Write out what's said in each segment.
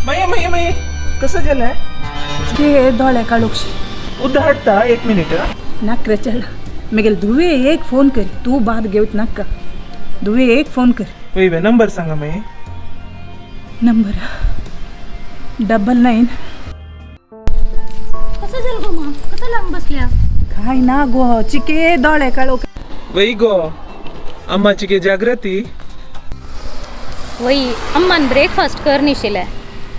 माई माई माई कसं गेलंय? ते दोळे काळोखशी. उद्दा हाडटा एक मिनिट. नाक रे चल मगेल धुवे एक फोन कर, तू बाद घेवत नाका, धुवे एक फोन कर. वय बे नंबर सांगा माई. नंबर 99. कसं झालं गो मा, कसं लांब बसल्या? काय ना गो चिके दोळे काळोख. वय गो अम्माची के जागृती. वई अम्मान ब्रेकफास्ट कर निशिलाय,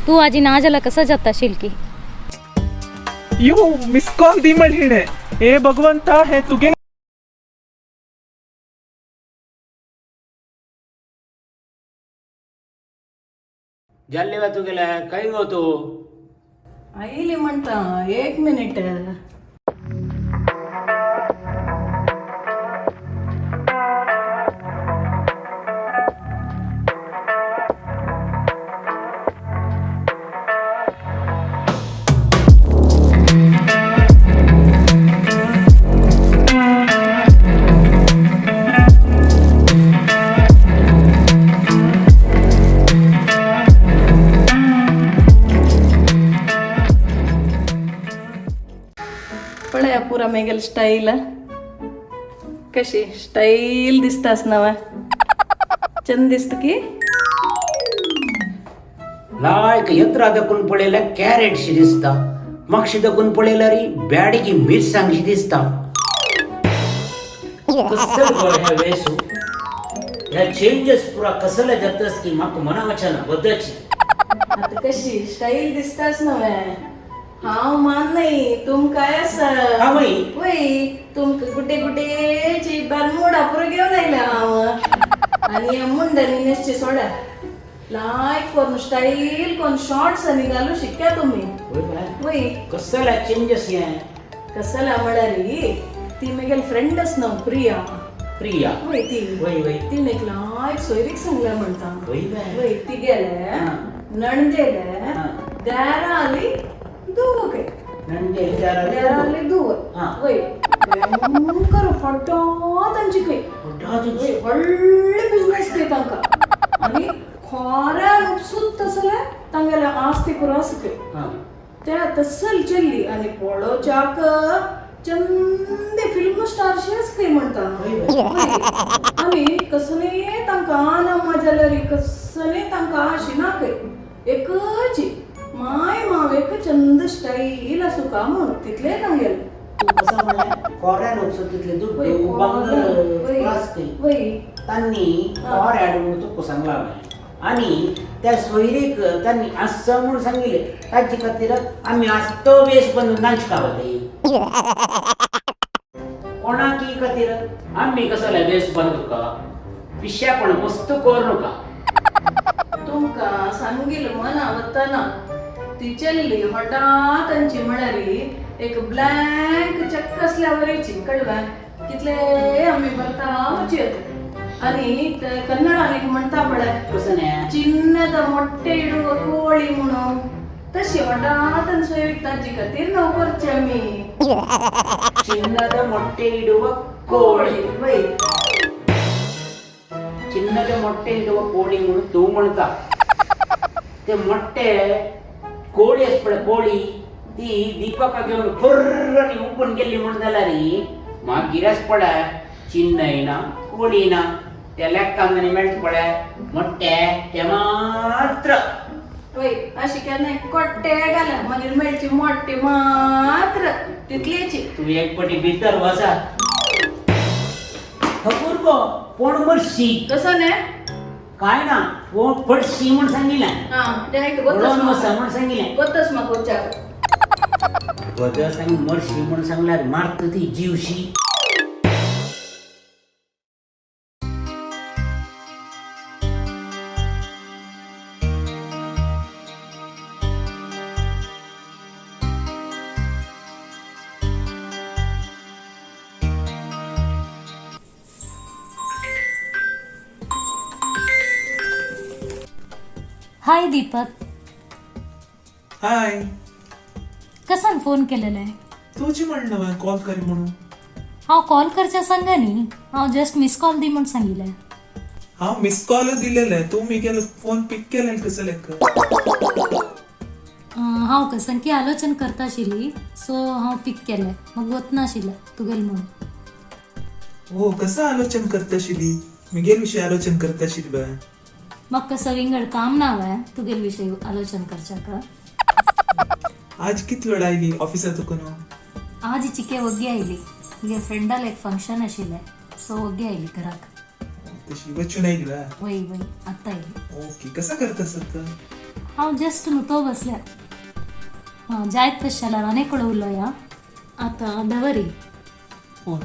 तू आजी ना जाला कसं जाता शिलकी? You miss call दी म्हण हिणे, हे भगवंता हे तुगे. जाल्ले वा तुगेले काय गो तू? आईले म्हणता एक मिनिट. पळया पुरा मेगेल स्टाईल कशी स्टाईल दिसतास नवा चंद दिसत की. लायक यत्रा दखून पळयल्यार कॅरेट शी दिसता, मागशी दखून पळयल्यार बॅडगी मिरसांग शी दिसता. कसल गो ह्या वेसू, ह्या चेंजेस पुरा कसले जातस की म्हाका मना वचना बद्दची. आता कशी स्टाईल दिसतास नव्हे, हांव मान नाही तुमकाय आसा. हा वय. वय तुमका कुठे कुठेची बरमुडा पुरो घेवन आयल्या हांव आनी मुंडनी न्हेसची सोडा, लायक करून स्टाईल कोण शॉर्ट्स आनी घालू शिक्या तुमी. वय बाय. वय. कसले चेंजेस हे? कसला म्हळ्यार ती मेगेल फ्रेंड आस न्हू प्रिया. प्रिया. वय ती. वय वय. तिणे लायक सोयरीक सांगल्या म्हणटा. वय बाय. वय ती गेले हा. नणदेले हा. दारा आली दुवो काय. नंदे दारा आली दुवो. हा. वय भयंकर फटा तांची खंय. वय व्हडले बिजनेस खंय तांकां आनी खोऱ्यान उपसूत तसले तांगेले आस्ती पुरो आसा खंय. त्या तसल चल्ली आनी पळोवच्याक चंदे फिल्म स्टार शेच खंय म्हणटा. आनी कसले तांकां आना जाल्यार कसले तांकां आशिना खंय, एकच माय माव एक चंद स्टाईल आसूं म्हूण तितले तांगेले. तू कसं म्हणलें कोऱ्यान उपसूत तितले दुड्डू बांगर प्लस खंय. वय. तांणी कोर म्हणून तुका सांगला हांवें आनी त्या सोयरीक तांणी आसा म्हणून सांगिल्लें तांचे खातीर आमी आसतो वेस बंद नाच कावते कोणाकी खातीर आमी कसले वेस बंद तुका पिश्यापण मस्त कर नका. तुमकां सांगील मना वतना ती चल्ली हटा तांची म्हळ्यार एक ब्लँक चक्क असल्या वरीची कळव्या कितले आमी भरता वची आनी ते कन्नडान एक म्हणटा पळय. कसं न्ही? ಚಿನ್ನದ ಮೊಟ್ಟೆ ಇಡುವ ಕೋಳಿ म्हणून तशी वटात सोयरीक तांची खातीर न्हू करचे आमी. ಚಿನ್ನದ ಮೊಟ್ಟೆ ಇಡುವ ಕೋಳಿ. वय. ಚಿನ್ನದ ಮೊಟ್ಟೆ ಇಡುವ ಕೋಳಿ म्हणून तूं म्हणता ते मोठे कोळी आसा पळय कोळी ती दीपका घेवन फुर्र आनी उपून गेल्ली म्हूण जाल्यार मागीर आसा पळय चिन्न येना कोळी ना त्या लेक्कान आनी मेळटा पळय मोठे ते मात्र. वय अशी केन्नाय कोट्टे घाला मागीर मेळची मोठे मात्र तितलीची. तूं एक पटी भितर वचा खबर गो कोण मरशी. कसं न्ही? काय ना कोण पडशी म्हूण सांगिल्लें. हा ते म्हणून वचा म्हूण सांगिल्लें. गोतस म्हाका वचाक. गदर सांग मरशी म्हूण सांगल्यार मारता ती जीवशी. हाय दीपक. हाय. कसान फोन केलेला आहे? तुजी म्हणणं कॉल करी म्हणून. हांव कॉल करच्या सांगा न्ही, हांव जस्ट मिस कॉल दी म्हूण सांगिल्लें. हांव मिस कॉल दिलेले, तूं मिगेलो फोन पिक केलें कसं लेक? हांव कसंकी आलोचन करता आशिल्ली, सो हांव पीक केलें, मग वचनाशिल्लें तुगेल म्हणून. हो, कसं आलोचन करताशिली? मिगेल विषय आलोचन करताशिली बा? मग कसं विंगड काम ना वे तुगेल विषय आलोचन करच्याक. आज कितलो वेळ आयली ऑफिसात तुका? आज चिके वग्गी आयली, तुगे फ्रेंडाल एक फंक्शन आशिल्लें, सो वग्गी आयली घराक. तशी वचून आयली बा? वय वय, आत्तां आयली. ओके, कसं करता सत? हांव जस्ट नुतो बसल्या. हां, जायत तशें जाल्यार आनी कडेन उलोया, आतां दवरी. फोन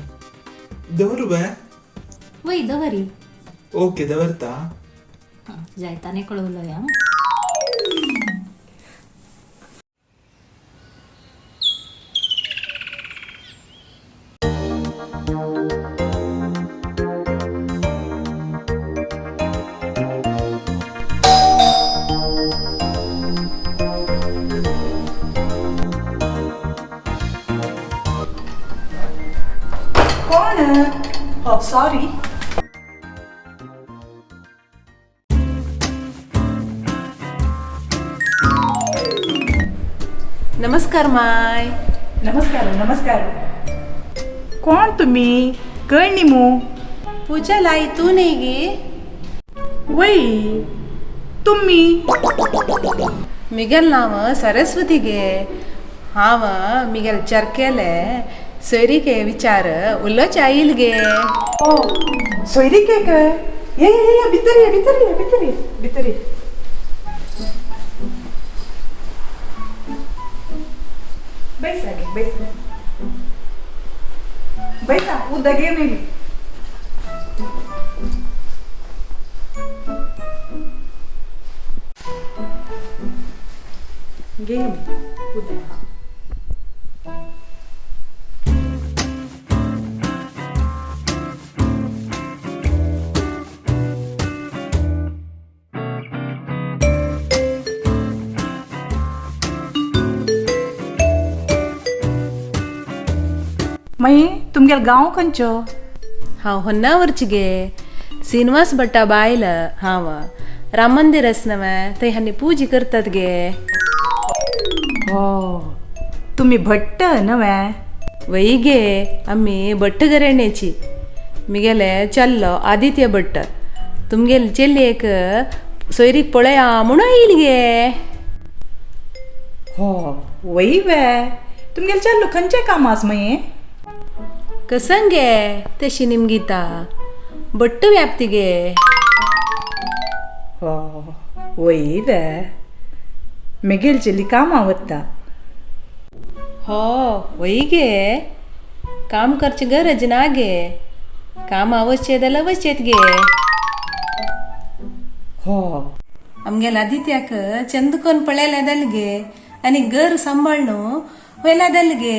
दवरू बा? वय, दवरी. ओके, दवरता. हां, जायत आनी कडेन उलोया. कोण? हो, सॉरी. नमस्कार माय. नमस्कार नमस्कार. कोण तुम्ही? कळणी मू. पूजा लाई तू नाही गे? वय, तुम्ही? मिगेल नाव सरस्वती गे. हांव मिगेल चरकेले सोयरीके विचार उलोच आईल गे. ओ, सोयरी केक. ये ये ये, भितर ये, भितर ये, भितर ये, भितर ये. बैसा गे, बैसा बैसा. उद्या घे नाही. घे उद्या. मागीर तुमगेलो गांव खंयचो? हांव होन्नावरची गे, श्रीनिवास भट्टा बायल. हांव राम मंदिर आस नवें, थंय हांणी पुजा करतात गे. हो, तुमी भट्ट नवे? वय गे, आमी भट्ट घराण्याची. मिगेले चल्लो आदित्य भट्ट. तुमगेले चेल्लेक सोयरीक पळया म्हणून आयल गे. हो, वय वे. तुमगेले चल्लो खंयचें काम आस मागीर? कसं गे तशी निमगिता? भट्ट व्याप्ती गे. हो, वय वे. मेगेल चेली कामां वता. हो, वय गे. काम करची गरज ना गे, काम आवश्य जाल्यार वचेत गे. हो. आमगेल्या आदित्याक चंद कोन पळयलें जालें गे आनी घर सांबाळ्ळू व्हेलें जालें गे.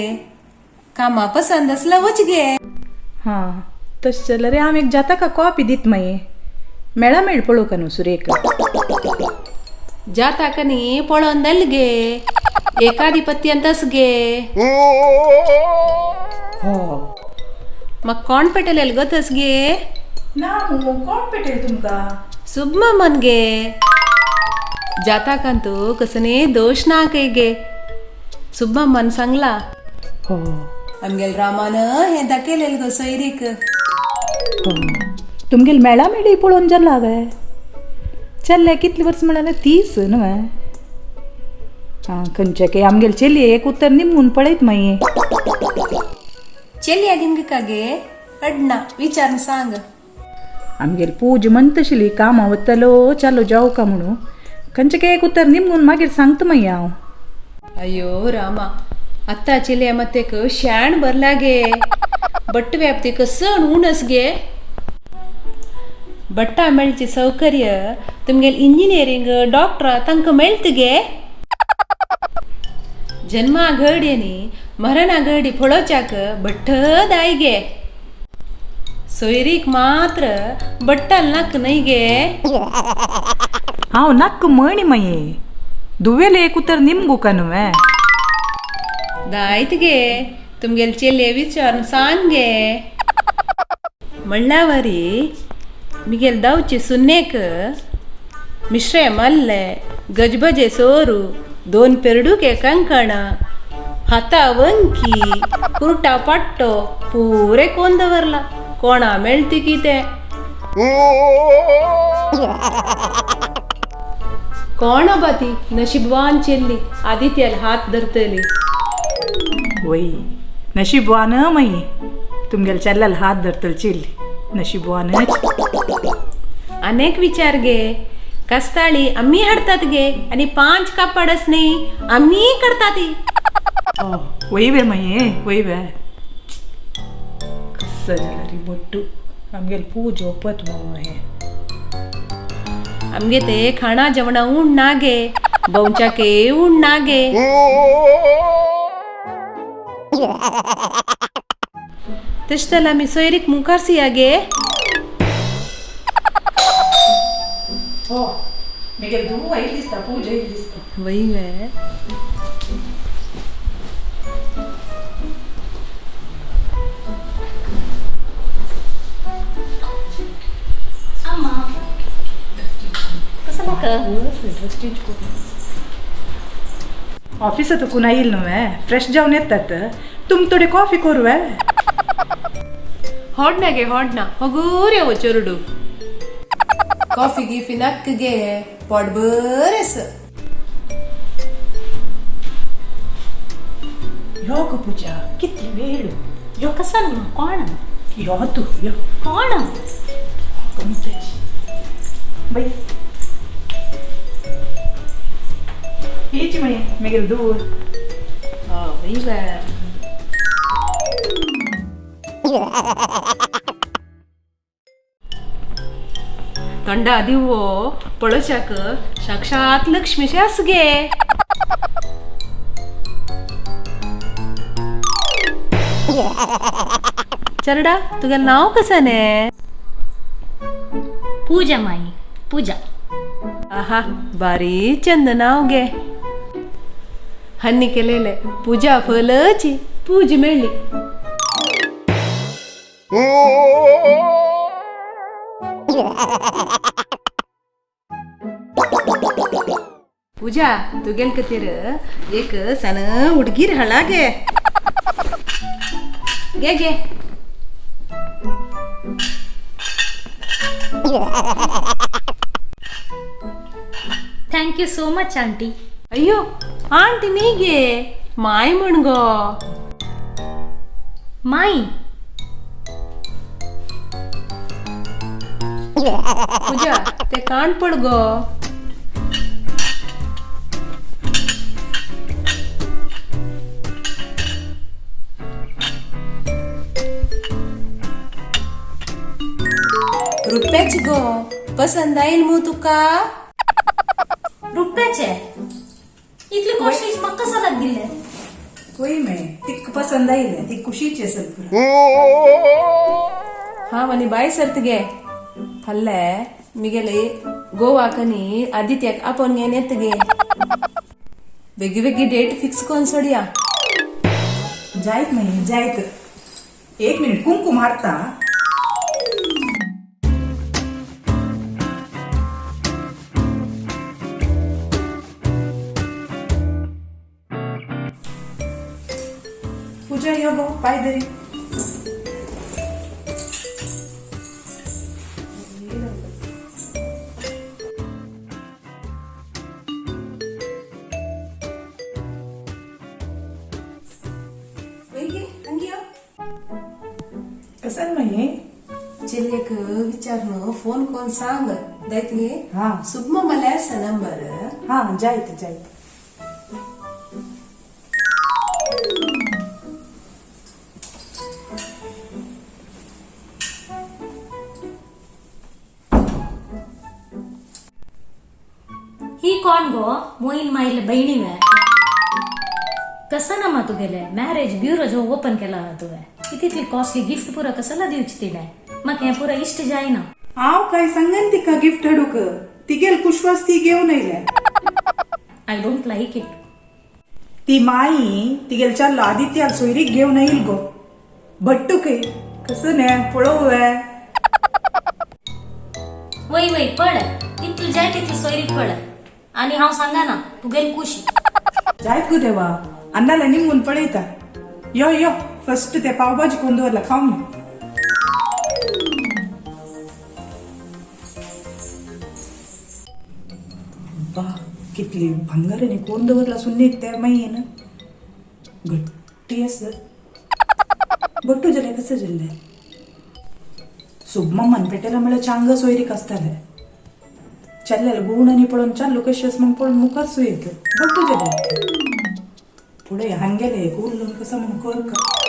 कामा पसंद आसल्यार वच गे. हां, तशें जाल्यार हांव एक जाताका कॉपी दीत मागीर. मेळा मेळ पळोवका न्हू सुरेक. जाताक न्ही पळोवन जालें गे, एकाधिपत्यांत आस गे. हो. म्हाका कोण पेटलें गो तस गे? ना मू, कोण पेटयलें तुमकां? सुबमन गे. जाताकांतू कसने दोश ना खंय गे, सुब्बम्मान सांगला. हो. आमगेल रामान हें दाखयलें गो सोयरीक. हो, तुमगेल मेळा मेळी पळोवन जाला वे. चल्ले कितली वर्स म्हळ्यार 30 न्हू? आं, खंयचे काय आमगेल चेली एक उतर निमून पळयत मागीर. चेलया निमगिका गे? अडना विचारून सांग. आमगेल पूज म्हणतशिली कामां वतलो चालो जावं का म्हणून. खंयचे काय एक उतर निमगून मागीर सांगता मागीर हांव. अय्यो रामा, आत्तां चेलया मत्तेक श्याण भरला गे. बट्ट व्याप्ती कसण उणस गे. बट्टा मेळची सौकर्य तुमगेल इंजिनियरींग डॉक्टर तांकां मेळत गे. जन्मा घडी न्ही मरणा घडी पळोवच्याक भट्ट दाय गे. सोयरीक मात्र बट्टाल नाक न्हय गे. हांव नाक्क म्हणी मागीर दुवेलें एक उतर निमगू का न्हू? दायत गे, तुमगेल चेले विचारून सांग गे. म्हणल्यावरी मिगेल दावची सुन्नेक मिश्रे मल्ले गजबजे सोरू दोन पेरडुके कंकणा हाता वंकी कुर्टा पट्टो पुरे कोण दवरला कोणा मेळती कितें. कोण बा ती नशीबवान चेल्ली आदित्याल हात धरतली. वय नशीबवान मई तुमगेल चेल्ल्याल हात धरतली चेल्ली नशीबवान. अनेक विचार गे कस्ताळी आम्ही हाडतात गे आणि पांच कापडच नाही आम्ही करतात. वय वे मये वय वे कसं जाल्यार रे बट्टू आमगेल पूज ओपत मगो हें. आमगे ते खाणा जेवणा उण ना गे भोंवच्याके उण ना गे. तशें जाल्यार आमी सोयरीक मुखार सिया गे. हो मिगेल धूव आयली दिसता पूज आयली दिसता. वय वे अम्मा कसं लाग? ऑफिसात कुणा येईल न्हू फ्रेश जावन येतात तुम थोडी कॉफी करू. होडना गे होडना होगूर येवो चेरडू कॉफी गिफी नक्क गे पोट बरें. यो गो पूजा कितली वेळ. यो कसं ना कोण? यो तू यो. कोण? कमीच बैस हीच मये मिगेल दूर. वय वे तोंडा दिवो पळोवच्याक साक्षात लक्ष्मीशे आस गे. चरडा तुगे नांव कसं ने? पूजा माई पूजा. आहा बारी चंद नाव गे. हन्नी केलेले पूजा फलची पूज मेळ्ळी. पूजा तुगेल कतीर एक सण हुडगीर हळागे गे गे. Thank you so much aunty. अय्यो आंटी न्ही गे माय म्हण गो. माई पूजा ते कान पड गो. रुप्याची गो पसंत आईल मू तुका. रुपयाचे इतली कॉस्टली म्हाका कसं लागदिले? वय मे तिक पसंत आयले ती खुशीची असेल पुरा. हा मनी बाय सर्त गे फाल्यां मिगेले गोवाकनी आदित्याक आपोवन घेवन येत गे. बेगी बेगी डेट फिक्स करून सोडया. जायत मये जायत एक मिनिट कुंकू मारता. पूजा यो गो पाय धरी. कसं मये? चेल्ल्याक विचारून फोन कोण सांग दायत गे. हा. सुगमा मला आसा नंबर. हा जायत जायत. ही कोण गो मोईन माईले बहिणी वे कसं ना मा तुगेले मॅरेज ब्युरो जो ओपन केला ना तुवें इतली कॉस्टली गिफ्ट पुरा कसला दिवची तिणे म्हाका हें पुरा इश्ट जायना. हांव काय सांगन तिका गिफ्ट हाडूक तिगेल कुशवास ती घेवन येयल्या. I don't like it. ती माई तिगेल चाललो आदित्याक सोयरीक घेवन येईल गो भट्टू खंय कसं न्हे पळोवं. वय वय पळय, तितली जाय तितली सोयरीक पळय. आनी हांव सांगाना तुगेली कुशी. जायत गो देवा, अन्नाला निमून पळयता. यो यो, फर्स्ट ते पावभाजी कोण दवरला खावन यो. बा कितली भांगर आनी कोण दवरला सुन्नीत ते मागीर घट्टी आसा. बट्टू जालें कसं जाल्लें सुबमामान पेटेला म्हळ्यार चांग सोयरीक आसतालें. चल्लेल गूण आनी पळोवन चालू कशें आसा म्हण पळोवन मुखार सुयेत बट्टू जालें. फुडें हांगेलें एक उरलोन कसो म्हण कर का.